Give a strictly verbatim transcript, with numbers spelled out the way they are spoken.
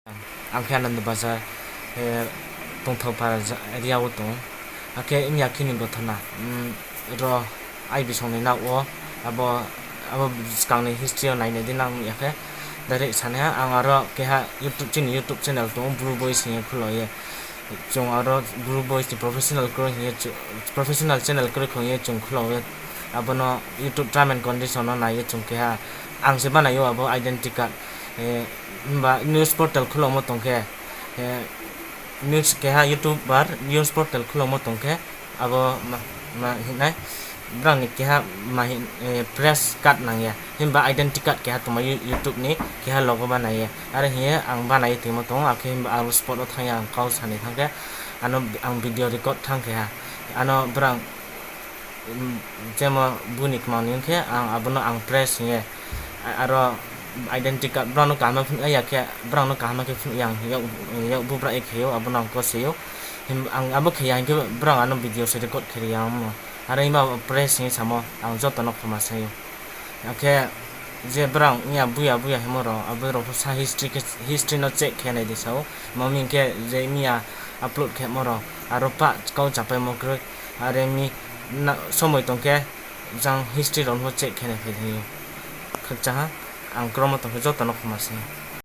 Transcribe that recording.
Ang khe Anand Bazar, eh, Tongthokpara ja-, area o tongo. Hakhe wngya khini gothona, mm, ro ai bisongni nao abo, abo swkangni history o nainai di nang wngya khe direct sani ha. Ang aro keha YouTube, chini YouTube channel tongo, Bru Boys hinwi khulokye. Chwng aro Bru Boys ni professional kwrwi hinwi chw-, professional channel kwrwi khwngwi chwng khulokye. Abono YouTube term and condition no naiwi chwng keha ang se banaio abo identity card. Eh, himba news portal khulokma tongkhe, eh, news keha YouTuber news portal khulokma tongkhe, abo ma, ma hinai brangni keha ma hin, eh, press card nangya, himba identity card keha tongma You-, YouTube ni keha logo banaiya, aro hiye ang banai tongma tongo, akhe himba ang spot o thangya, ang kau sani thangkhe ano ang video record thangkhe ha, ano brang, mm, jemo buni kwmang ni wngkhe ang abono ang press hiye, a-, aro identity card brangno kaham phunukya khe, brangno kaham khe phunukya ang, yok, yok bubra ek kheyo, abono ang kosio. Him-, ang abo kheya hinkhe brang ano video se record khe riya omo. Aro ima press hinwi samo ang jotono khoma sayo. Hakhe je brang miya buya buya himo rok, abo rok sa history khe, history no check khe nai di sao. Mami hinkhe je miya upload khe mo rok, aro pa kau chapai mo kwrwi, are mi na somoi tongkhe jang history rok no check khe nai phai thangyo. Khakcha ha, ang kromo tongkhe jotono khoma sayo.